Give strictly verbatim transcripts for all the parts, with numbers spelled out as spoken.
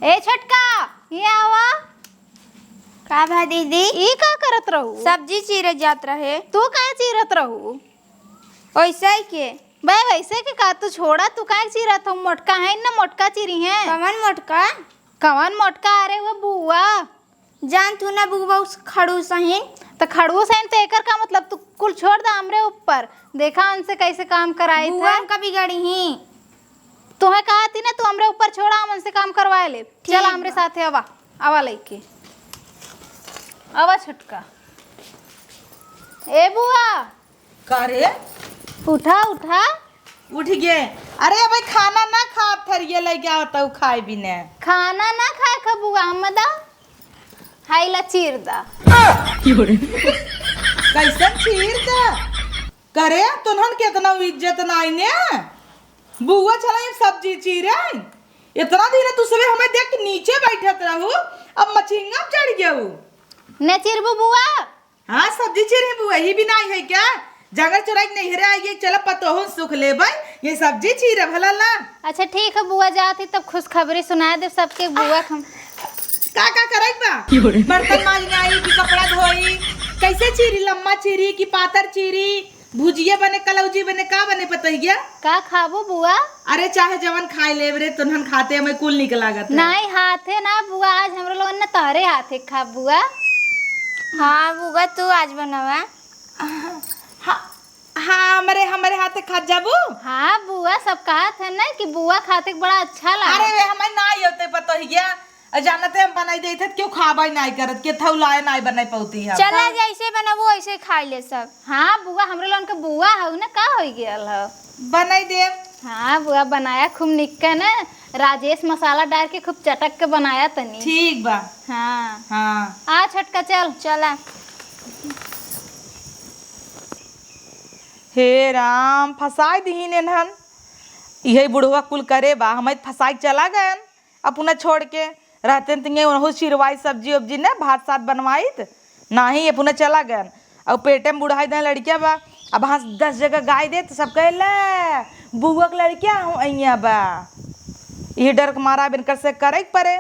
ए छोटका, ये आवा। का भा दीदी? ई का करत रहू? सब्जी चीरे जात रहे। तू का चीरत रहू? ओइसे ही के। बे, वैसे के का? तू छोड़ा, तू काहे चीरत हो? मोटका है ना, मोटका चीरी है। कवन मोटका? कवन मोटका? अरे वो बुआ। जान तू ना बुआ, उस खड़ूस हइन। त खड़ूस हइन त एकर का मतलब? तू कुल छोड़ दा हमरे ऊपर। देखा उनसे कैसे काम कराई बुआ था। हम का बिगड़ी ही? तुहे कहा थी ना, तू हमरे ऊपर छोड़ा, हम उनसे काम करवाए ले। ठीक चल हमरे बा। साथे आवा, आवा लइके। आवा छोटका। ए बुआ। का रे? उठा, उठा। उठ गे। अरे भाई खाना ना खा, थरिया लइके आवत हूँ खाए बिने। खाना ना खाए खा बुआ, हम दा। हाई ला चीर दा। कैसन चीर दा? करे, तोन्हन के इतना इज्जत नाई ने? बुआ छला ये सब्जी चीरे। इतना दिन तू सबे हमें देख के नीचे बैठत रहू, अब मचिंगा में चढ़ गऊ। ने चिरबू बुआ? हाँ, सब्जी चीरे बुआ, ही भी नाई है क्या? जंगल चोराई के नैहरे आई है, चला पतोहन सुख लेबै, ये सब्जी चीरे भला ला। अच्छा ठीक है बुआ, जात ही तब खुशखबरी सुनाए दे सबके बुआ। हम का का करई बा? बर्तन मांजनाई कि कपड़ा धोई, कैसे चीरी, लम्मा चीरी कि पातर चीरी, भुजिया बने, कलौजी बने, का बने पतोहिया? का खाबू बुआ? अरे चाहे जवन खाए लेब रे, तोन्हन खाते हमें कुल निक लागत है। नाई हाथे ना बुआ, आज हमरो लोगन ने तोहरे हाथे खा बुआ। हाँ बुआ, तू आज बनावा। हाँ, हाँ, हमरे, हमरे हाथे खात जाबू? हाँ बुआ, सब कहत है ना कि बुआ खाते के बड़ा अच्छा लागत। अरे वे हमें ना होते पतोहिया, अ, जानत है हम बनाई देत है, क्यों खाबे नाई करत, के थौलाए नाई बनाई पौती हम। चला जैसे बनाबू वैसे खाई ले सब। हाँ बुआ, हमरे लोगन के बुआ हऊ ना, का होई गयल हऊ? बनाई देब। हाँ बुआ, बनाया खूब निक्का ना, राजेश मसाला डार के खूब चटक के बनाया तनी। ठीक बा। हाँ। हाँ। आ छोटका चल। चला। हे राम, फंसाई दिहिन एनहन। इहे बुढ़वा कुल करे बा, हमें फंसाई चला गयन। अपना छोड़ के रहते न तिंगे उनहु चिरवाई सब्जी उब्जी न भात सात बनवाइत। नाही, अपना चला गयन। अब पेटे में बुढ़ाई दें लड़किया बा। अब हाँ दस जगह गाय दे तो सब कहे, "ले, बुआ के लड़किया हूँ अइया बा।" यही डर के मारा अब इनकर से करे के परे।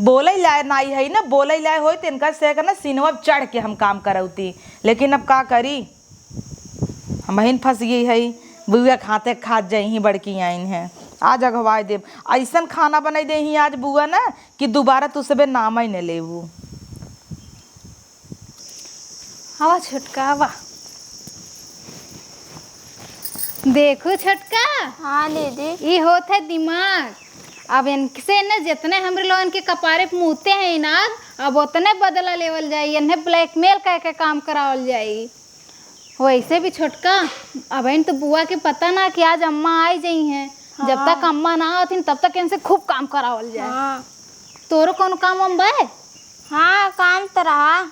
बोले लाए नाई है ना, बोले लाए होई तो इनकर से ना सीनवा पे चढ़ के हम काम करौती। लेकिन अब का करी? हमहिन फंस गई है, बुआ खाते खात जाई ही बड़की आइन है। आज अगवाए देब, ऐसन खाना बनाई दे ही आज बुआ ना कि दोबारा तू सबे नाम ही न लेबू। आवा छोटका, आवा। देखू छोटका। हाँ दीदी। ई होत है दिमाग। अब इनसे न जितने हमरे लोगन के कपारे पे मुते हैं इनार, अब उतने बदला लेवल जाई, इन्हें blackmail करके काम करावल जाई। वैसे भी छोटका, अबहिन तो बुआ के पता ना कि आज अम्मा आई जई हैं। जब हाँ। तक अम्मा ना आती तब तक इनसे खूब काम करावल जाए। हाँ। तोरो कौनो काम वाम बा? हाँ, काम तो रहा।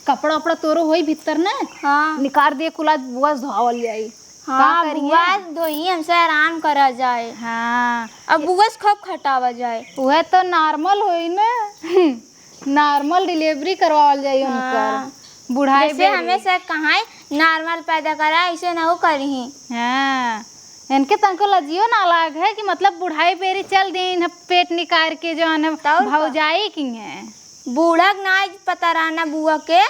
कपड़ा उपड़ा तोरो होई भीतर ने? हाँ। निकाल दिए कुल, आज बुआ से धोआवल जाई। हाँ, का करिए? बुआ से धोई, हमसे आराम करा जाए। हाँ। अब बुआ से खूब खटावा जाए। वह तो normal होई ना। Normal delivery करवावल जाई उनकर। हाँ। बुढ़ाई जैसे बेरी। हमेशा कहाँ normal पैदा करा, ऐसे ना हो करी। हाँ, इनके तनको लजियो ना लाग है कि मतलब बुढ़ाई बेरी चल दी इन्हें पेट निकाल के जो है तौर का? भौजाई की है। बूढ़ा के ना पता रहा ना बुआ के,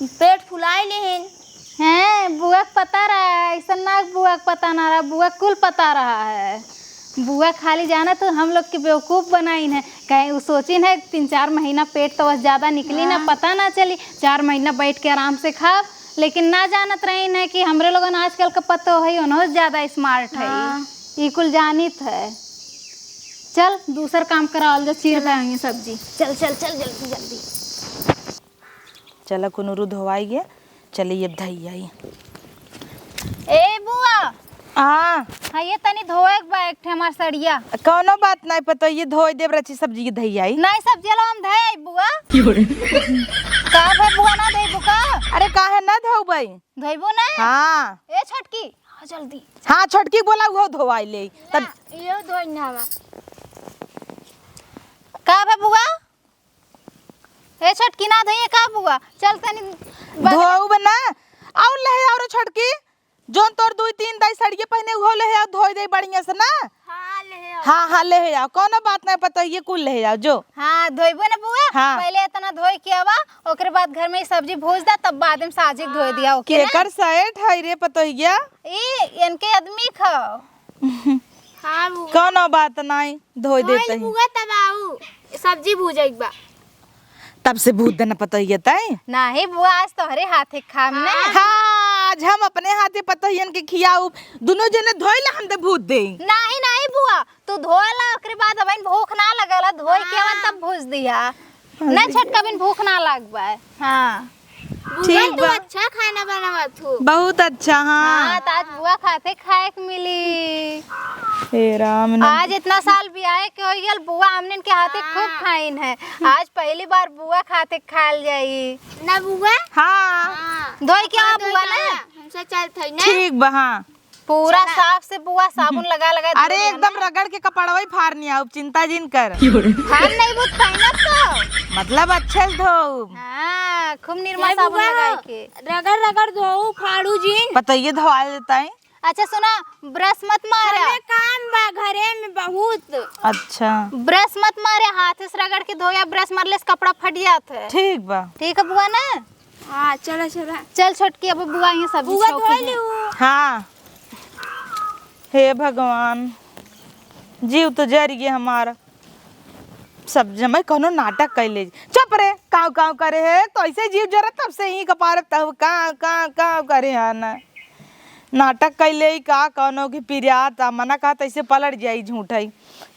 पेट फुलाई लेहिन। हैं, बुआ के पता रहा है, ऐसा ना बुआ के पता ना रहा, बुआ के कुल पता रहा है। बुआ खाली जाना तो हम लोग के बेवकूफ बनाइन है, कहे उ सोचिन है तीन चार महीना पेट तो बस ज्यादा निकली ना, हाँ। पता ना चली, चार महीना बैठ के आराम से खाब, लेकिन ना जानत रहीन है कि हमरे लोगन आजकल का पतो है, उन्हों ज्यादा smart है, हाँ। ई कुल जानित है। चल दूसर काम करावल जा, चीर चला। लाएंगे सब्जी। चल, चल, चल, जल्दी, जल्दी। चला कुनुरु धोवाई गे, चली अब धई आई। ए बुआ। हाँ। हाँ, ये तनी धोए के बा एक ठे हमार सड़िया। कौनो बात नहीं, पता ये धोई देब, रची सब्जी के धई आई। नहीं, सब्जी ला हम धई आई बुआ। का भे बुआ, ना धोइबू का? अरे काहे ना धोबै? धोइबू ना? हाँ। ए छोटकी, आ जल्दी। हाँ, छोटकी बोला, वो धोवाई ले। तब ना, यो धोई ना हवा। का भे बुआ? ए छोटकी ना धइए का बुआ? चल तनी बगल धोउब ना। आउ ले आओ रे छोटकी, जोन तोर दुई तीन दाई सड़िये पहिने उहो ले आओ, धोई दे बढ़िया से ना। हाँ, ले हाँ, हाँ, लेहे आओ, कौनो बात नाहीं, पतोहिए कुल लेहे आओ, जो। हाँ, धोइबो ना बुआ? हाँ। पहिले एतना धोइ के आवा, ओकरे बाद घर में ई सब्जी भूज दा, तब बाद में साजी के धोइ दिया, ओके ना? केकर सेठ है रे पतोहिया? ई इनके आदमी खाओ। हाँ बुआ। कौनो बात नाहीं, धोइ देते हैं। बुआ तब आऊ, सब्जी भूजे के बा। तब से भूत देना पतोहिया तय। नाहीं बुआ, आज तोहरे हाथे खाम ने। हाँ, आज हम अपने हाथे पतोहियन के खियाऊ। दुनो जने धोइ ला, हम दे भूत दे। नाहीं, नाहीं बुआ, तू धोइ ला, ओकरे बाद अबहिन भूख ना लगल है, धोइ के बाद तब भूज दिया। नहीं छटका, अबहिन भूख ना लगबा। हाँ। ठीक बा। अच्छा खाना बनावत हो। बहुत अच्छा, हाँ। हाँ, तो आज बुआ खाते खाए के मिली। हे राम ने। आज इतना साल बियाहे के होइ गल, बुआ हमने के हाथे खूब खाइन है। आज पहली बार बुआ खाते खाइल जाई। ना बुआ? हाँ। हाँ। धोई के आवा बुआ ना। हमसे चलत है ना। ठीक बा, हाँ। पूरा साफ से बुआ साबुन लगा लगा धो दिया ना। अरे एकदम रगड़ के कपड़वा ही फाड़ निया, अब चिंता जिन कर। फाड़ नहीं बुत पहनत तो। मतलब अच्छे से धो। हाँ, खूब निरमा साबुन लगा के। रगड़ रगड़ धोऊ, फाड़ू जिन। पतोहिए धोआ देता है। अच्छा सुना, ब्रश मत मारा। हमें काम बा घरे में बहुत। अच्छा। ब्रश मत मारे, हाथ से रगड़ के धोया, ब्रश मारले से कपड़ा फट जात है। ठीक बा। ठीक है बुआ ना? हाँ, चला, चला। चल छोटकी, अब बुआ यहाँ सब्जी बुआ छौंकी धो है। लिहू। हाँ। हे भगवान, जीव तो जर गए हमारा। सब जमे कौनो नाटक कैले। चुप रे, काव काव करे है, तो ऐसे जीव जरत तब से ही कपार तब काव काव काव करे है ना। नाटक कैले ही का, कौनो की पिरियात आ, मना कहा तैसे पलट जाई झूठ है।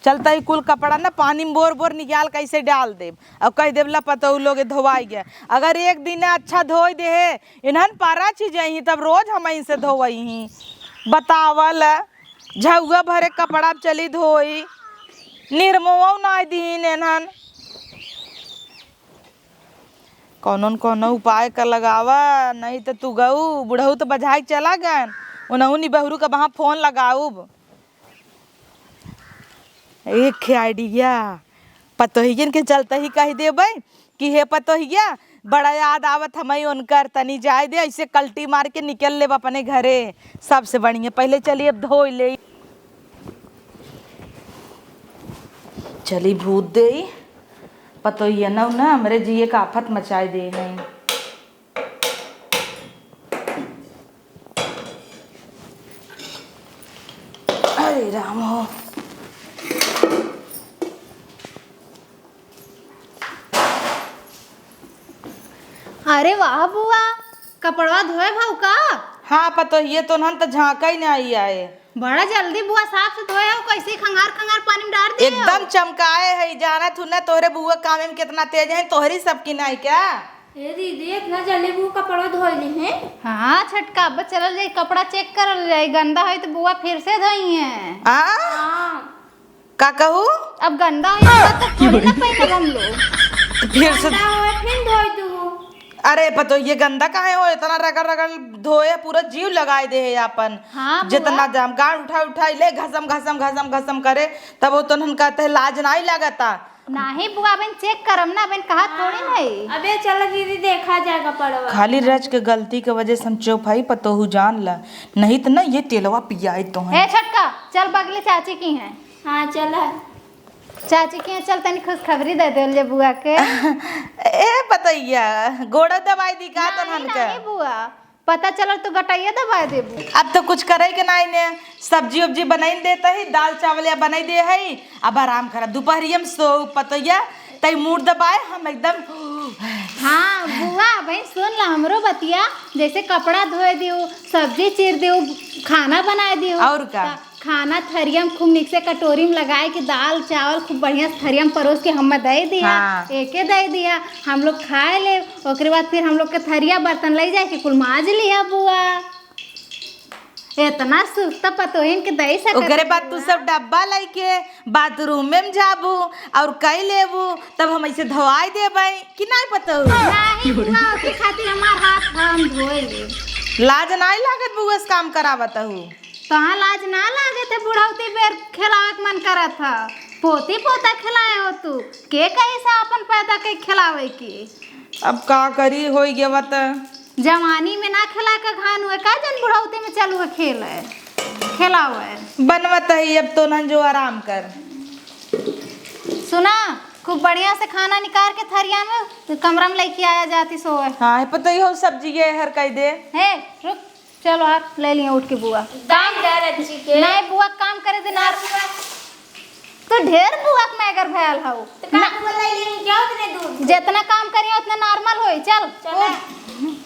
चलता ही कुल कपड़ा ना पानी में बोर बोर निकाल कैसे डाल देब। अब कह देब ला पतोहू लोग धोवाई गया। अगर एक दिन अच्छा धोई दे है, इन्हन पारा चीज ही तब रोज हम इनसे धोवई ही। बतावल, झउआ भरे कपड़ा चली धोई, निरमोवा नाई दीन इन्हन। कौनो न कौनो उपाय कर लगावा, नहीं तो तू गऊ, बुढ़ऊ तो बझाई चला गन, उनहू निबहरू का वहाँ फोन लगाउब। एक आइडिया, पतोहियन के चलते ही कह देबै कि हे पतोहिया, बड़ा याद आवत हमें उनकर, तनी जाए दे, ऐसे कल्टी मार के निकल लेब अपने घरे। सबसे बढ़िया, पहले चली अब धोई ले। चली भूत दे, पतोहिया न, न हमरे जिए का आफत मचाए दे हैं। अरे राम हो। अरे वाह बुआ, कपड़वा धोए भाव का? हाँ पतोहिए, तो नहन तो झांका ही नहीं आए। बड़ा जल्दी बुआ साफ से धोए हो, कैसे खंगार खंगार पानी में डाल दिए हो? एकदम चमकाए है, जाना थू ना तोहरे बुआ कामे में कितना तेज है, तोहरी सबकी नहीं क्या? ए दीदी, इतना जल्दी बुआ कपड़वा धोए ली है? हाँ छटका, अब चलल जाई, कपड़ा चेक करल जाई, गंदा होई तो बुआ फिर से धोई है। आ? हाँ। का कहू? अब गंदा होई तो तब थोड़ी ना पहनब हम लोग। तो फिर से गंदा होए फिर धोई दू। अरे पतोहिए, गंदा काहे हो, इतना रगड़ रगड़ धोए, पूरा जीव लगाए दे है आपन। हाँ, बुआ। जितना जाम गाड़ उठा उठा ले, घसम घसम घसम घसम करे, तब वो तो उन्हन कहते हैं लाज नाई लगता। नाही बुआ, अबेन चेक करम ना, अबेन कहा थोड़ी नहीं। अबे चलो दीदी, देखा जाएगा पड़वा। खाली रच के गलती के वजह से हम चुप हई, पतोहू जान ला, नहीं तो ना ये तेलवा पियाई तो है। ए छटका, चल बगले चाची की हैं। हाँ चला। चाची के यहाँ चल, तनी खुशखबरी दे देल जे बुआ के। ए पतैया, गोड़ा दबाई दी का तनहन के? नाही बुआ, पता चलल तो गटैया दबाई देबू। अब तो कुछ करे के नाही ने, सब्जी उब्जी बनाई देता ही, दाल चावल या बनाई दे है, अब आराम करा। दोपहरिया में सो पतैया, तई मूड़ दबाए हम एकदम। हाँ बुआ, भाई सुन ला हमरो बतिया, जैसे कपड़ा धोए दियो, सब्जी चीर दियो, खाना बनाए दियो। और का? खाना थरिया में खूब नीक से कटोरी में लगाए के दाल चावल खूब बढ़िया से थरिया में परोस के हमें दे दिया। हाँ। एके दे दिया, हम लोग खाए ले। ओकरे बाद फिर हम लोग के थरिया बर्तन ले जाए के कुल माज लिया बुआ। इतना सुस्ता पतोहिन के दे सकत ओकरे बाद तू बुआ। सब डब्बा लेके बाथरूम में जाबू और कई लेबू, तब हम ऐसे धोआई देबै कि नहीं पतोहू? नहीं बुआ, ओके खातिर हमार हाथ हम धोए ले। लाज नहीं लागत बुआ से काम करावत हूँ। तहाँ लाज ना लागे थे, बुढ़ौती बेर खिलावे के मन करत ह। पोती पोता खिलाए हो तू, के कही से अपन पैदा के खिलावे के? अब का करी, होई गवा त। जवानी में ना खिला के घान हुए, का जन बुढ़ौती में चलू है खेल है। खेलावे। बनवत ही, अब तो नंजो आराम कर। सुना, खूब बढ़िया से खाना निकाल के थरिया में कमरा में लेके आया जाती सोए। हाँ, है पता ही हो, सब्जी ये हर कह दे। हे, रुक, चलो हाथ ले लिए उठ के बुआ। दाम दे रची के। नहीं बुआ, काम करे दे ना। तू ढेर बुआ के मैगर भयल हऊ। तो का ना। बुआ ले लिए क्या उतने दूर? जितना काम करिए उतना नॉर्मल होई, चल। चल। उठ।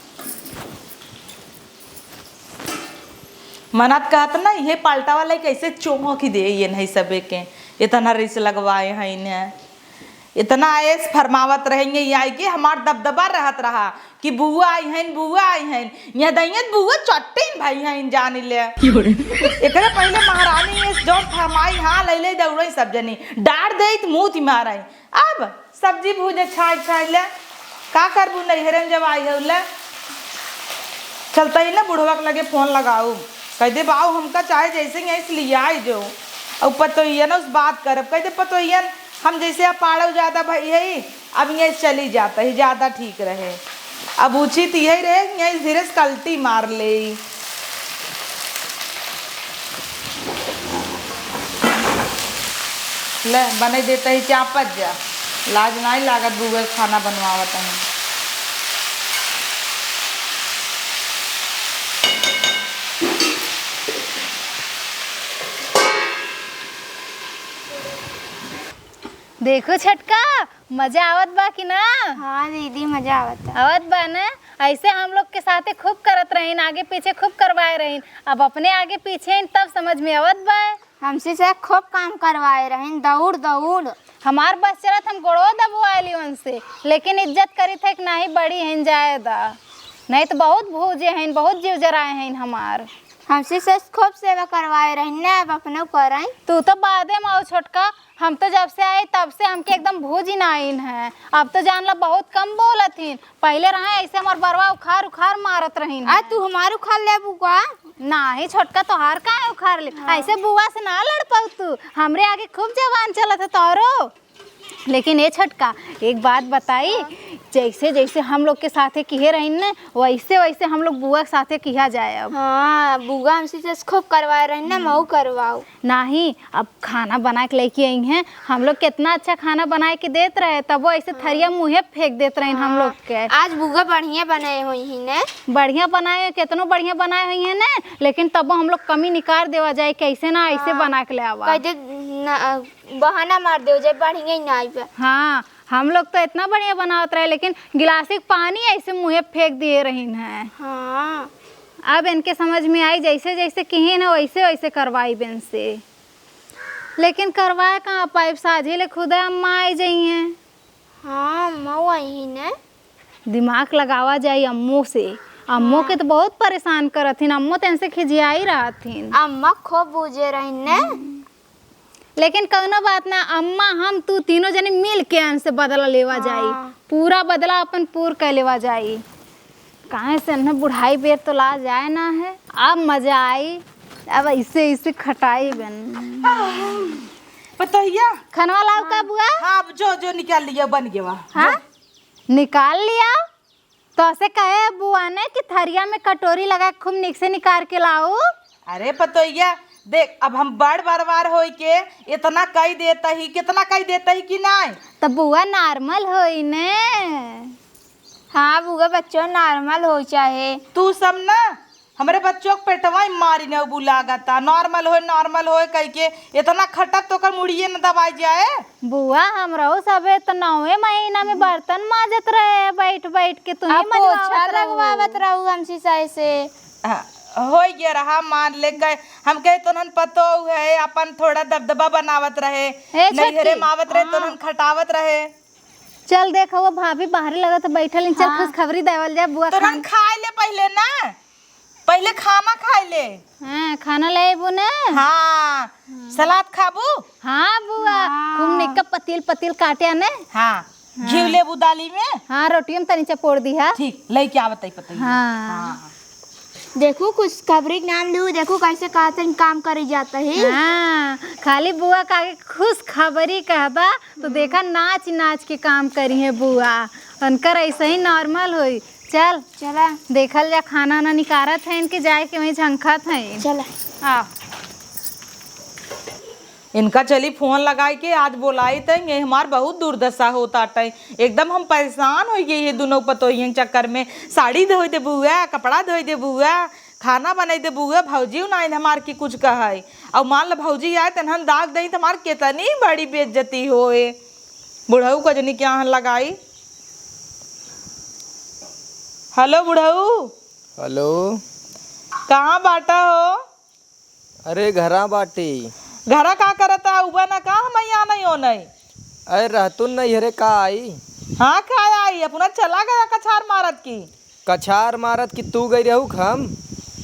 मनात कहत ना, ये पाल्टा वाला कैसे चोंक दे, ये नहीं सबे के इतना रिस लगवाए हैं इन्हें, इतना ऐस फरमावत रहेंगे, ये आई के हमार दबदबा रहत रहा कि बुआ आई हैं, बुआ आई हैं, यहाँ दइयत बुआ चट्टीन भाई हैं, जान ले। एकरे पहले महारानी ये जौन फरमाई, हाँ, ले ले दौड़े सब जनी, डार दे त मुँह मारे। अब सब्जी भूजे छाँट छाँट ले, का करबू नैहरे में जब आई हो ले। चलता ही ना बुढ़वा के लगे फोन लगाऊ, कह दे बाऊ हमका चाहे जैसे ही ऐसे लियाई जो। और पतोहियन उस बात करब, कह दे पतोहियन हम जैसे अब पाड़व ज्यादा भई है, अब ये चली जाता ही ज्यादा ठीक रहे। अब उचित यही रहे कि यही धीरे से कल्टी मार ले। ले, बने देता ही चापत जा। लाज नाई लागत, बुआ खाना बनवावत है। देखो छोटका, मजा आवत बा कि ना? हाँ दीदी, मजा आवत है। आवत बा ना? ऐसे हम लोग के साथे खूब करत रहीन, आगे पीछे खूब करवाए रहीन। अब अपने आगे पीछे हैं, तब समझ में आवत बा। हमसे से खूब काम करवाए रहीन, दौड़ दौड़। हमार बस चलत, हम गोड़ो दबवाए ली उनसे, लेकिन इज्जत करी थे कि नहीं, बड़ी हैं, जाए दा, नहीं तो बहुत भूजे हैं, बहुत जीव जराए हैं हमार। हमसे से खूब सेवा करवाए रहीन ना, अब अपने करई। तू तो बादे में आओ छोटका, हम तो जब से आई तब से हमके एकदम भूजी नाइन है। अब तो जान ला बहुत कम बोलत हिन। पहले रहे ऐसे हमार बरवा उखार उखार मारत रहीन। आ तू हमार उखार लेबू का? नाही छोटका, तोहार काहे उखार ले? हाँ। ऐसे बुआ से ना लड़ पाऊ तू। हमरे आगे खूब जबान चलत है तोहरो। लेकिन ए छोटका, एक बात बताई, हाँ। जैसे जैसे हम लोग के साथे किहे रहीन न, वैसे वैसे हम लोग बुआ के साथे किहा जाए अब। हाँ, बुआ हमसे से खूब करवाए रहीन न, मऊ करवाऊ। नाही, अब खाना बना के लेके आई हैं। हम लोग कितना अच्छा खाना बना के देत रहे, तब वो ऐसे हाँ। थरिया मुँहे फेंक देत रहे हम हाँ। लोग के। आज बुआ बढ़िया बनाए हुई ही ने। बढ़िया बनाए, कितनो बढ़िया बनाए हुई है ने, लेकिन तब हम लोग कमी निकाल देवा जाए, कैसे ना ऐसे हाँ। बना के ले आवा। कह दे ना, बहाना मार देव जाए, बढ़िया ही ना आइबे। हाँ, हम लोग तो इतना बढ़िया बनावत रहे, लेकिन गिलासी के पानी ऐसे मुँहे फेंक दिए रहीन है। हाँ। अब इनके समझ में आई, जैसे जैसे किहे ना, वैसे वैसे करवाई बेन से। लेकिन करवाए कहाँ पाइब, साझी ले खुदे अम्मा आई जाई हैं। हाँ, अम्मा वही ने। दिमाग लगावा जाई अम्मो से। अम्मो हाँ। के तो बहुत परेशान करत हिन, अम्मो तो इनसे खिझियाई रहत हिन। अम्मा खूब बूझे रहीन ने। लेकिन कौनो बात ना, अम्मा हम तू तीनों जने मिल के इनसे बदला लेवा हाँ। जाई, पूरा बदला अपन पूर कर लेवा जाई। काहे से इन्हें बुढ़ाई बेर तो ला जाए ना है। अब मजा आई, अब ऐसे ऐसे खटाई बन। पतोहिया। खनवा लाओ का बुआ? हाँ, अब जो जो निकाल लिया बन गया। हाँ? जो। निकाल लिया। तो ऐसे कहे बुआ ने कि थरिया में कटोरी लगा के खूब निक से निकाल के लाओ। अरे पतोहिया, देख, अब हम बड़ बरवार होई के इतना कही देता ही, कितना कही देता ही कि नाई? तो बुआ नॉर्मल होई ने। हाँ बुआ, बच्चों नॉर्मल हो चाहे। तू सब ना हमरे बच्चों के पेटवा ही मारी ने बुलागता, नॉर्मल होए, नॉर्मल होए कह के इतना खटत तो ओकर मुड़िए न दबाई जाए। बुआ, हमरहू सभे तो नौवे महीना में बर्तन माजत रहे, बैठ बैठ के तू ही अब पोछा मजवावत रहू। रंगवावत रहू हमसे सही से। हाँ, हो गया रहा, मान ले गए। हम कहे तोनहन पतो है, अपन थोड़ा दबदबा बनावत रहे, ए, नैहरे छोटकी। में आवत रहे, हाँ। तोनहन खटावत रहे। चल देख, वो भाभी बाहरे लगत बैठल हैं, चल हाँ। खुशखबरी देवल जाए बुआ तोनहन खान। खाए ले पहले ना। पहले खाना खाए ले। हाँ, खाना ले अइबू ने? हाँ। हाँ। सलाद खाबू? हाँ बुआ, हाँ। खूब निक्का पतील पतील काटे ने। हाँ। हाँ। घी लेबू दाली में? हाँ, रोटियो में तनी चपोड़ दी है। ठीक, लेके आवत है पतई। हाँ। हाँ। देखू, खुशखबरी के नाम लिहू, देखू कैसे कहतन काम करी जाता है। हाँ, खाली बुआ का आगे खुशखबरी कहबा, तो देखा नाच नाच के काम करी है बुआ। उनकर ऐसे ही नॉर्मल होई। चल, चला। देखल जा, खाना ना निकारत है इनके, जाए के वहीं झंखत है। चला। आ। इनका चली फोन लगाई के आज बोलाई तई, ये हमार बहुत दुर्दशा होत आटै। एकदम हम परेशान होइ गई है दुनों पतोहियन चक्कर में। साड़ी धोइ दे बुआ, कपड़ा धोइ दे बुआ, खाना बनाइ दे बुआ, भौजी नाहीं हमार की कुछ कहै। अउर मान ल भौजी आए तनहन दाग दई त हमार केतनी बड़ी बेइज्जती होए। बुढ़ऊ को जनी क्या हन लगाई। हेलो बुढ़ऊ। हेलो। कहाँ बाटा हो? अरे घरा बाटी। घरा का करत है? उबा ना का हम यहाँ नहीं हो नहीं। अरे रहतुन नहीं हरे का आई? हाँ का आई? अपना चला गया कछार मारत की। कछार मारत की तू गई रहू हम,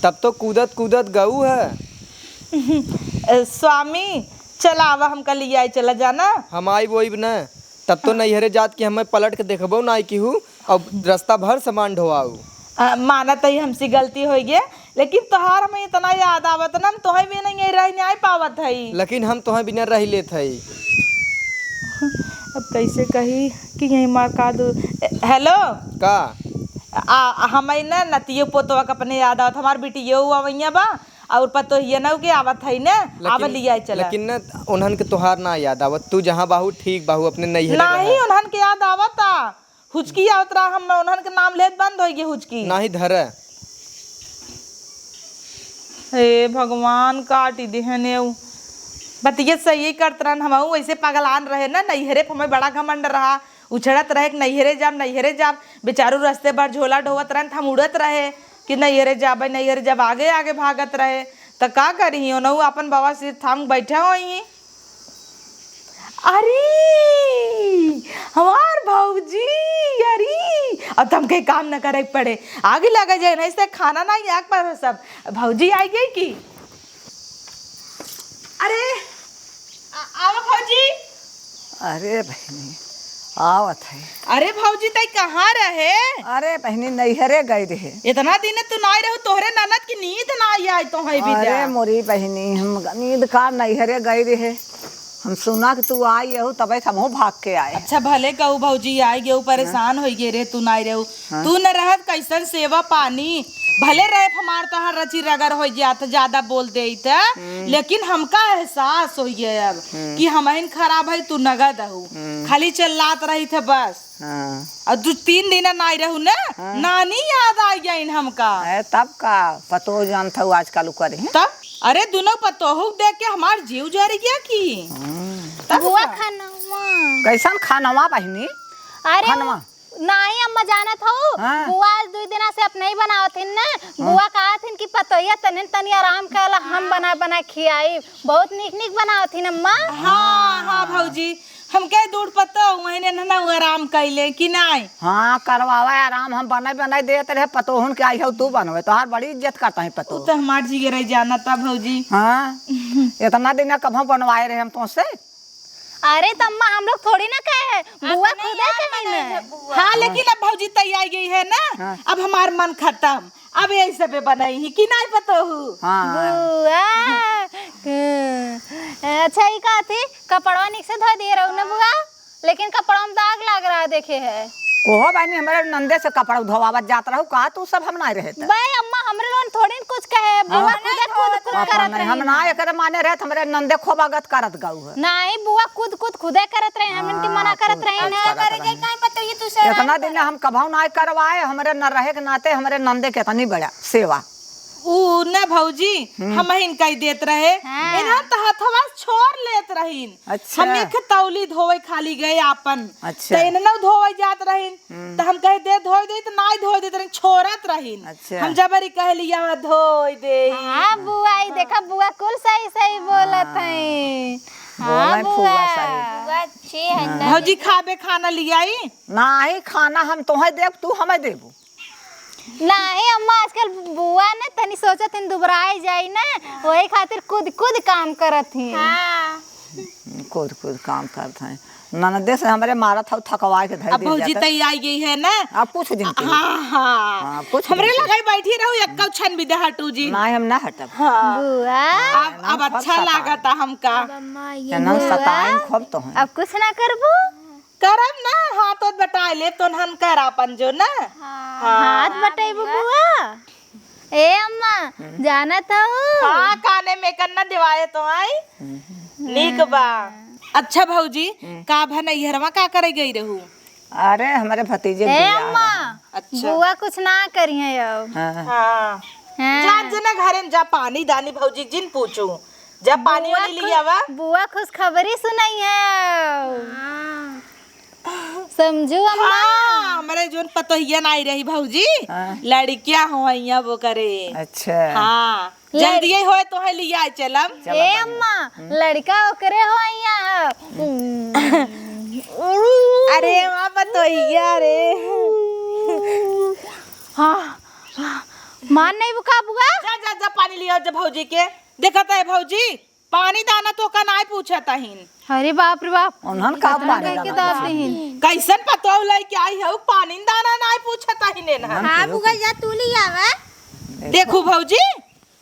तब तो कूदत कूदत गऊ है। ए, स्वामी, चला आवा हमका लियाई चला जाना। हम आई वो न, तब तो नैहरे जात की हमें पलट के देखबो ना आई की हूँ। अब रास्ता भर सामान ढोआऊ। अ, मानत हई हमसे गलती होइ गए, लेकिन तोहार हमें इतना याद आवत ना, हम तोहे बिना यहीं रह नाहीं पावत हई। लेकिन हम तोहे बिना रह लेत हई। अब कैसे कही कि यही माँ का दू, ए, हेलो। का? आ, हमें ना नतियो पोतवा के अपने याद आवत, हमार बिटियो अवैया बा, अउर पतोहिया ना के आवत हई ना, आवा लेकिन, लियाई चला। लेकिन ना उन्हन के तोहार ना याद आवत, तू जहाँ बाहू ठीक बाहू अपने नैहरे नहीं, रहे। उन्हन के याद आवता। हुचकी आवत रहा, हम उन्हन के नाम लेत बंद होइ गई हुचकी। नाही धरे। हे भगवान, काटी देहने उ। बतिये सही करत रहन, हमहू वैसे पगलान रहे ना, नैहरे पे हमें बड़ा घमंड रहा, उछड़त रहे कि नैहरे जाब, नैहरे जाब। बेचारू रस्ते भर झोला ढोवत रहन, त हम उड़त रहे कि नैहरे जाबे, नैहरे जाब, आगे आगे भागत रहे। त का करी, ओनहू अपन बवासीर थाम बैठे होई। अरे, हमार भौजी, अरे, अब तो हमके काम न करे के पड़े, आगे लगा जाए, नहीं से खाना ना आग पर सब। भौजी आई गई की? अरे, आ-, आवा भौजी। अरे बहिनी, आवत है। अरे भौजी, तई कहाँ रहे? अरे बहिनी, नैहरे गई रहे। इतना दिन तू नाई रहू, तोहरे ननद की नींद ना आई, आई तो है भी अरे जा। मोरी बहिनी, हम नींद का नैहरे गई रहे। हम सुना कि तू आई हऊ, तबे से हमहू भाग के आए। अच्छा, भले कहू भौजी आई गयू, परेशान हाँ। होइ गए रे, तू नाई रहू। हाँ। तू न रहत, कैसन सेवा पानी, भले रहे हमार तोहार रची रगर होइ जात, ज्यादा बोल देइत, हम्म। लेकिन हमका एहसास होइ गया अब हम्म। कि हमहिन खराब है, तू नगद हऊ। हम्म। खाली चिल्लात रही थे बस। हाँ। अउर दू तीन दिन नाई रहू ना, हाँ। नानी याद आ गइन हमका। ए, तब का, पतोह जानत हऊ आजकल उ करे हैं। तब, अरे दुनो पतोहू देख के हमार जीव जर गया की। हम्म। तब बुआ का? खानवा। कैसन खानवा बहिनी? अरे खानवा? नाई अम्मा जानत हऊ, हाँ। बुआ आज दुई दिना से अपने ही बनावत हिन ना। हाँ। बुआ कहत हिन कि पतोहिया तनिन तनी आराम कर ला, हम बना बना खियाई। बहुत नीक नीक बनावत हिन अम्मा। हाँ, हाँ भौजी, हम कहे दूर पतोह, वहीं ने ना उ आराम कैले कि नाई? हाँ, करवावे आराम, हम बनाई बनाई देत रहे, पतोहन के आई हऊ तू बनवे, तोहार बड़ी इज्जत करत ही उ पतोह। तो हमार जिगरे जानता भौजी। हाँ, इतना दिन कब हम बनवाए रहे हम तोसे? अरे त अम्मा, हम लोग थोड़ी ना कहे, बुआ अपने खुदे यार कही बनाई ना। है बुआ। हाँ, लेकिन अब भौजी तई आई गई है ना, हाँ। अब हमार मन खत्म। अब यही सबे बनाई ही कि नाई पतोहू? हाँ। बुआ। अच्छा, ई का थी? कपड़वा निक से धो दिए रहू ना बुआ, लेकिन कपड़वा में दाग लाग रहा देखे है। कोहो बहिनी, हमरे नंदे से कपड़ा धोवावत जात रहू का? तू सब हम नाई रहे त। बे अम्मा, हमरे लोगन थोड़ी न कुछ कहे, बुआ हाँ। खुदे खुद खुद अपन करत नहीं, हम रही। ना एकरे माने रहे त हमरे नंदे खूब आगत करत गऊ है। नाई, बुआ खुद खुद खुदे करत रहे, हम इनके हाँ, मना करत खुद रहे खुद ना। करत रहे। इतना दिन हम कभऊ नाई करवाए, हमरे न रहे के नाते हमरे नंदे के इतनी बड़ा सेवा। ऊ न भौजी, हम्म। हमहिन कई देत रहे। हाँ। इन्हन त हथवा छोड़ लेत रहीन। अच्छा। हम एक तौली धोवे खाली गए आपन। अच्छा। त इन्हन धोवे जात रहीन। हम्म। त हम कहे दे धोए दे, त नाई धोए देत रहीन, छोड़त रहीन। अच्छा। हम जबरी कहे लिया धोए दे। हाँ, बुआ, ई देखा, बुआ कुल सही सही बोलत हाँ। है। हाँ, बोले फुआ बुआ। सही। बुआ अच्छी है हाँ। ना। भौजी खाबे खाना लियाई? नाही, खाना हम तोहे देब, तू हमें देबू। नाही अम्मा, आजकल बुआ न तनी सोचत हिन दुबराए जाई न, वही खातिर कूद कूद काम करत हिन। हाँ। कूद कूद काम करत हैं। ननदे से हमरे मारत हऊ, थकवा के धर अब दिया भौजी जाता। तई आई गई है ना। अब कुछ दिन के लिए। हाँ, हाँ। हाँ, कुछ दिन हमरे के लिए। लगाई बैठी रहू, एक क्षण भी दे हटू जी। नाही, हम ना हटब। हाँ। बुआ। अब, ना, अब खूब अच्छा सताए। लागता हमका। अब अम्मा ये चनन बुआ। सताइन खूब तो हैं। अब कुछ ना करबू? करब ना, हाथ ओत बटाए लेब, तो नहन कर आपन जो ना। हाँ। हाँ। हाथ बटाइबू बुआ? ए अम्मा, हम्म। जानत हऊ? हाँ, काने में कन्ना दिवाए तो आई। हम्म। नीक बा। अच्छा भौजी, हम्म। का भा नैहरवा का करे गई रहू? अरे, हमरे भतीजे के ए बियाह अम्मा, रहा। अच्छा। बुआ कुछ ना करिहैं अब। हाँ। हाँ। हाँ। जा, जना घरे में जा, पानी दानी भौजी जिन पूछू। जा, पानी बुआ वानी खु-, लियावा। बुआ खुशखबरी सुनइहैं अब। हाँ। समझू अम्मा? हाँ, हमरे जोन पतोहिया नाई रही भौजी, हाँ। लड़किया होइया वो करे। अच्छा। हाँ, लड़- जल्दी ही होए तो है लिया चलम। चला ए बढ़िया। अम्मा, हम्म। लड़का ओकरे होइया। अरे माँ पतोहिया रे। हाँ, हाँ, मान नहीं बुका बुआ? जा, जा, जा, पानी लिया जा भौजी के। देखत है भौजी, पानी दाना तोका नाय पूछत अहिन। अरे बाप रे बाप। उन्हन का इतना पानी कह के दाना दाब पूछत? दीहिन। कैसन पतोह लइके आई हऊ, पानी दाना नाय पूछत अहिन एनहन। उन्हन हाँ, केहू बुआ के जा तू ली आवे। देखू भौजी।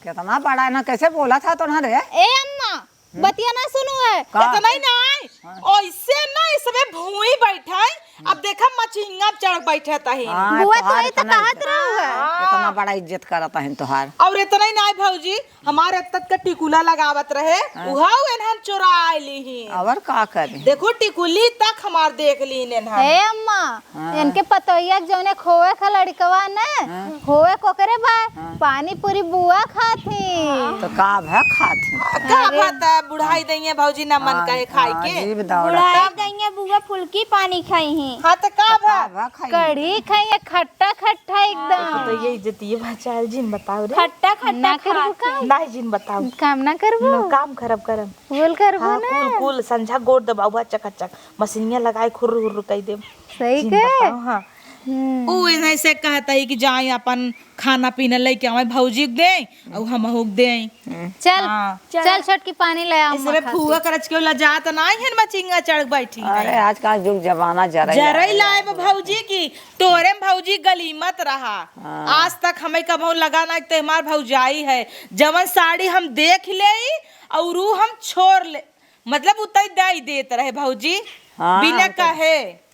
कितना बड़ा है ना, कैसे बोला था तो ना रे? ए अम्मा, हम्म। बतिया ना सुनू है। का? इतना ही नाय, हाँ। ओइसे ना इसमें भूई बैठे, अब देखा मचिंगा चढ़ बैठे तहिन। हाँ, बुआ तो तोहार ये तो इतना कहत इज्जत। रहू है। हाँ। इतना बड़ा इज्जत करत अहिन तोहार। और इतना ही नाय भौजी, हमार एतक के टिकुला लगावत रहे, हाँ। उहाऊ एनहन चोराय लीही। अवर का करे? देखो टिकुली तक हमार देख लीन एनहन। हे अम्मा, हाँ। इनके पतोहिया के जौने खोए का लड़कवा ने, हाँ। खोए कोकरे बा, हाँ। पानी पूरी बुआ खात ही। तो का भा खात ही? का अरे। भा त बुढ़ाई दइये भौजी ना मन हाँ, कहे खाए हाँ, के। जीभ दौड़त बुढ़ाई है। दइये बुआ फुलकी पानी खाई ही। हाँ त का तो भा? का भा खाई? कढ़ी खाई है, खट्टा खट्टा एकदम। हाँ। तो ये इज्जतिये बा, चाल जिन बताओ रे। खट्टा खट्टा ना करबू खात काम? ही। नाही जिन बताओ। काम ना करबू? ना, काम खराब करम। बोल करबू हाँ, ना? कुल, कुल, संझा गोड़ दबाउबा चकाचक। मशीनिया लगाए खुर्र हुर्र कई देब। सही जिन के? बताओ, हाँ। हम्म। ऊ ऐसे कहत ही कि जाए अपन खाना पीना लेके आवे, भौजी के दे, और हमहू के दे। हम्म। चल, हाँ। चल छोटकी पानी ले आ, अम्मा इसमें खातिर। फुआ करच के लजात नाही है, मचिंगा चढ़ बैठी है। अरे, आजकल जुग जमाना जरा ही जरा ही आया लाए है। बा भौजी की, तोरे में भौजी गली मत रहा। हाँ। आज तक हमें कबहू लगा ना कि ते हमार भौजाई है। जवन साड़ी हम देख लेई और ऊ हम छोड़ ले, मतलब उतई दई देत रहे भौजी, हाँ, बिना उतई कहे।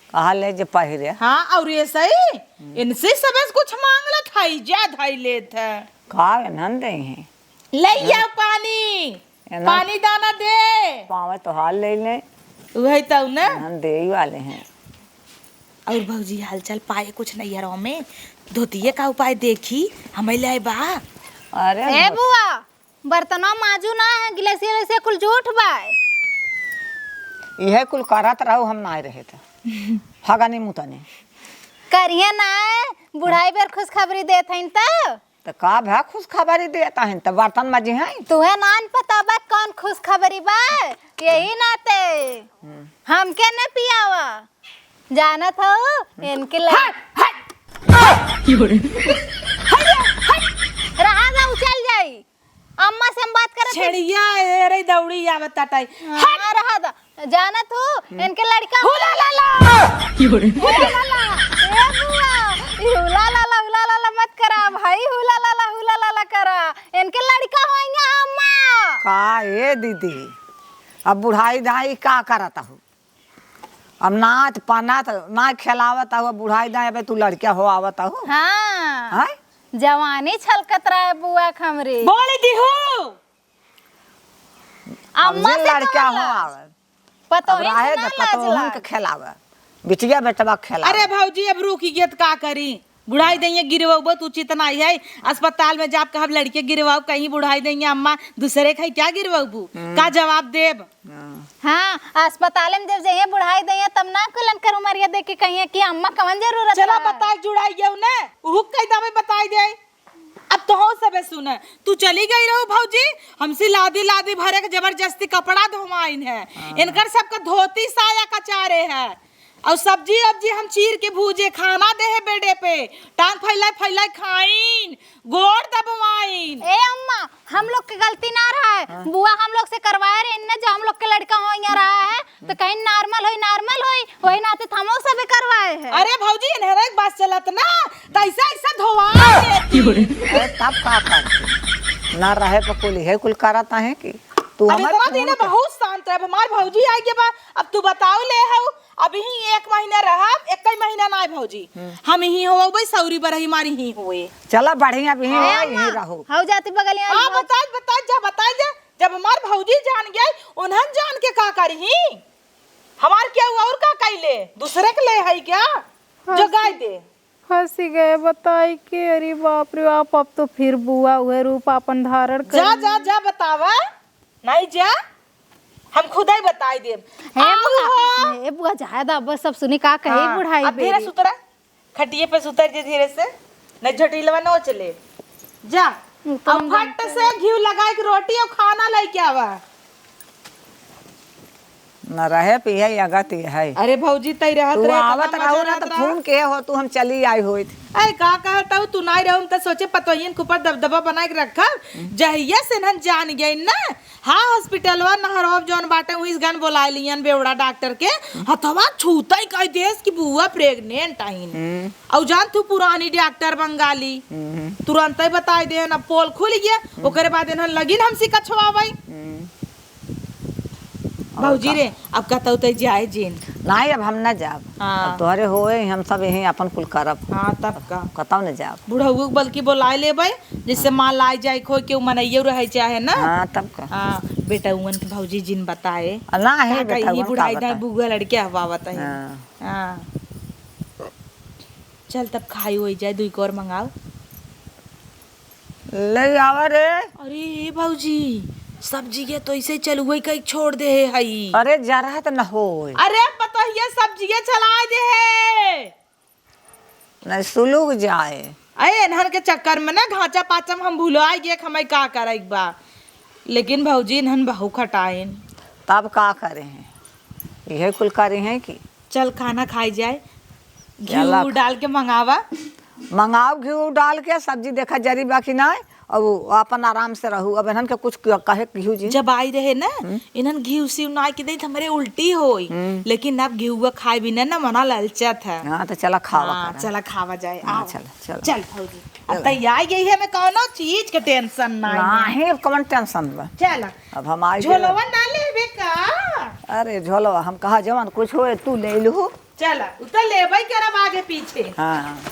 कहा ले जे पहिरे। हाँ, और ये सही, हम्म। इनसे सबस कुछ मांग लेत है, जा धई लेत है। का एनहन दे हैं? ले हाँ। आओ पानी, एना पानी दाना दे। पावे तो हाल ले ले। वही तो ना। एनहन दे ही वाले हैं। और भौजी हालचाल पाए कुछ नहीं है रो में, धोतिये का उपाय देखी, हमें ले बा। अरे ए धोत- बुआ, बर्तनवा माजू ना है, गिलासिया वैसे कुल जूठ बा। इहे कुल करत रहू, हम नाय रहे त। हगनी मुतनी। करिहे ना, बुढ़ाई बेर खुशखबरी देत हईन त। त का भा खुशखबरी देत हईन त बर्तन माजी हैं? तुहे नान पता बा कौन खुशखबरी बा? यही नाते हम्म। हमके न पियावा। जानत हो, इनके लड़- हट, हट। हट, हट। रहा जा, उचल जाई। अम्मा से हम बात करत हई। छेड़िया, ए रे, दौड़ी आवत ताटाई। हाँ, हट। रहा दा। जानत हो, हम्म। इनके लड़का हुला लाला। हुला लाला। ए बुआ, ई हुला लाला, हुला लाला मत करा भाई, हुला लाला, हुला लाला करा। इनके लड़का होइया अम्मा। का ए दीदी, अब बुढ़ाई दाई का करत हो? अब नाच पाना त ना खेलावत हो, बुढ़ाई दाई, अबे तू लड़किया हो आवत हो। हाँ। हैं? जवानी छलकत रहे बुआ क हमरे। बोल दिहू। अब अम्मा जे से लड़का कवन हो लाज? आवे। पतोहिन अब से रहे ना त लाज पतोहन लाग। के खेलावे। बिटिया बेटवा खेलावे। अरे भौजी, अब रुक गया त का करी? बुढ़ाई दइया गिरवाबो त उचित नाई है। अस्पताल में जाब कहब लड़के गिरवाओ, कहीं बुढ़ाई दइया अम्मा दूसरे खाई क्या गिरवाबू? हम्म। का जवाब देब? हाँ। हाँ, अस्पताल में जब जइया बुढ़ाई दइया तब ना कुलन कर उमरिया देख के कहिए कि अम्मा कवन जरूरत चला रहा? बताए जुड़ाई गयो ने, उहु कई दावे बताई दे। अब तो हो सबे सुने, तू चली गई रहू भौजी, हमसे लादी लादी भरे के जबरदस्ती कपड़ा धोवाइन है। हाँ। इनकर सबका धोती साया कचारे है। और सब्जी अब्जी हम चीर के भूजे, खाना दे है बेडे पे, टांग फैलाए फैलाए खाइन, गोड़ दबवाइन। ए अम्मा, हम लोग के गलती ना रहा है, हाँ। बुआ हम लोग से करवाए रहे इनने, जो हम लोग के लड़का हो यहाँ रहा है, तो कहीं normal होई, normal होई, वही नाते तो हम लोग सबे करवाए हैं। अरे भौजी, इन्हें एक बात चलत ना, तो ऐसा ऐसा धोवा देती। अरे तब का करती? ना रहे तो कुल इहे कुल करत है कि तू अब हमर इतना दिन खून के बहुत शांत है, अब हमार भौजी आई के बा, अब तू बताओ ले हऊ, अभी ही एक महीना रहब, एक ही महीना ना भौजी। हम्म। हम ही हो भाई सौरी बरही मारी ही हुए। चला बढ़िया भी हो, हाँ, यही माँ, रहो। हऊ जाती बगलिया हाँ, वाली भौजी। बताई, बताई जा, बताई जा। जब हमार भौजी जान गई, उन्हन जान के का करही? हमार केहू और का कैले? दूसरे के ले है क्या? जो गाय दे। हँसी गए बताई के, अरे बाप रे बाप, अब तो फिर बुआ उहे रूप आपन धारण कर। जा, जा, जा बतावा। नहीं जा, हम खुदै बताई देब। हे आऊ बुआ, हो। हे बुआ, जाए दा, बस अब सुनी का कही हाँ, बुढ़ाई अब धीरे बेरी। सुतरा, खटिए पे सुतर जे धीरे से, नहीं झोटिलवा नोच ले। जा, तो अब हम फट जानते से घी लगाए के रोटी और खाना लेके आवा। न रहे पिए अगत है। अरे भौजी, तई रहत तू रहे, आवत केतना रहू मजा ना रहत तो रहा। फोन के हो तू, हम चली आई होइत। ऐ का कहत हऊ, तू नाई रहू त सोचे पतोहियन के ऊपर दबदबा बनाए के रखब। जहिया से इन्हन जान गइन ना, हाँ, हॉस्पिटलवा नहरवा जौन बाटे, उहिस गन बोलाए लियन बेवड़ा डॉक्टर के। हथवा छूतई कह देस कि बुआ प्रेग्नेंट आइन। हम्म। अउ जान तू पुरानी डॉक्टर बंगाली, हम्म। तुरंतई बताई देन, अब पोल खुल गया, ओकरे बाद इन्हन लगिन हमसे कछवावई। हम्म। भौजी और का? रे, अब कतौ तई जाए जिन। नाहीं, अब हम न जाब। हाँ। अब तोहरे होए, हम सब यहीं अपन कुल करब। हाँ, तब का। कतौ न जाब। बुढ़ऊ के बल्कि बोलाए लेबै, जैसे हाँ। माँ लाई जाए, खोए के उ मनइयो रहे चाहे ना। हाँ, तब का। हाँ, बेटा उवन के भौजी जिन बताए। आ, ना है का बेटा, कही, उवन का बुढ़ाई दाई बताए? बुआ लड़के हवावत है। हाँ। हाँ। चल तब खाई होई जाए, दुई कोर मंगाओ। ले आवा रे। अरे ए भौजी, सब्जी के तो ऐसे चलुए कई छोड़ दे है हई। अरे जरा त न होए। अरे पतोहिया सब्जी के चलाए दे है। नहीं सुलुग जाए। अरे इन्हन के चक्कर में ना घाचा पाचा में हम भुलाए गए कि हमें का करे के बा। लेकिन भौजी इन्हन बहु खटाइन। तब का करे हैं? इहे कुल करे हैं कि चल खाना खाई जाए। चला। घी डाल के मंगावा। मंगाओ घी डाल के, सब्जी देखा जरी बा कि नाय, अब वो अपन आराम से रहू। अब इन्हन के कुछ क-, कहे केहू जी। जब आई रहे ना, हम्म। इन्हन घी उसी ना के देत, हमरे उल्टी होई। हम्म। लेकिन अब घिउआ खाए बिना ना मना ललचत है। हाँ, तो चला खावा हाँ, करा। चला खावा जाए, हाँ, आओ। चला, चला। चल भौजी, अब चला। तैयार गई है, मैं कौनो चीज के टेंशन ना है। नाहीं, अब कौन टेंशन बा? चला। अब हम आई गए। झोलवा ना लेबे का? अरे झोलवा, हम कहा जवन कुछ होए, तू ले लू। चला, उ त लेबै करब आगे पीछे। हाँ, हाँ।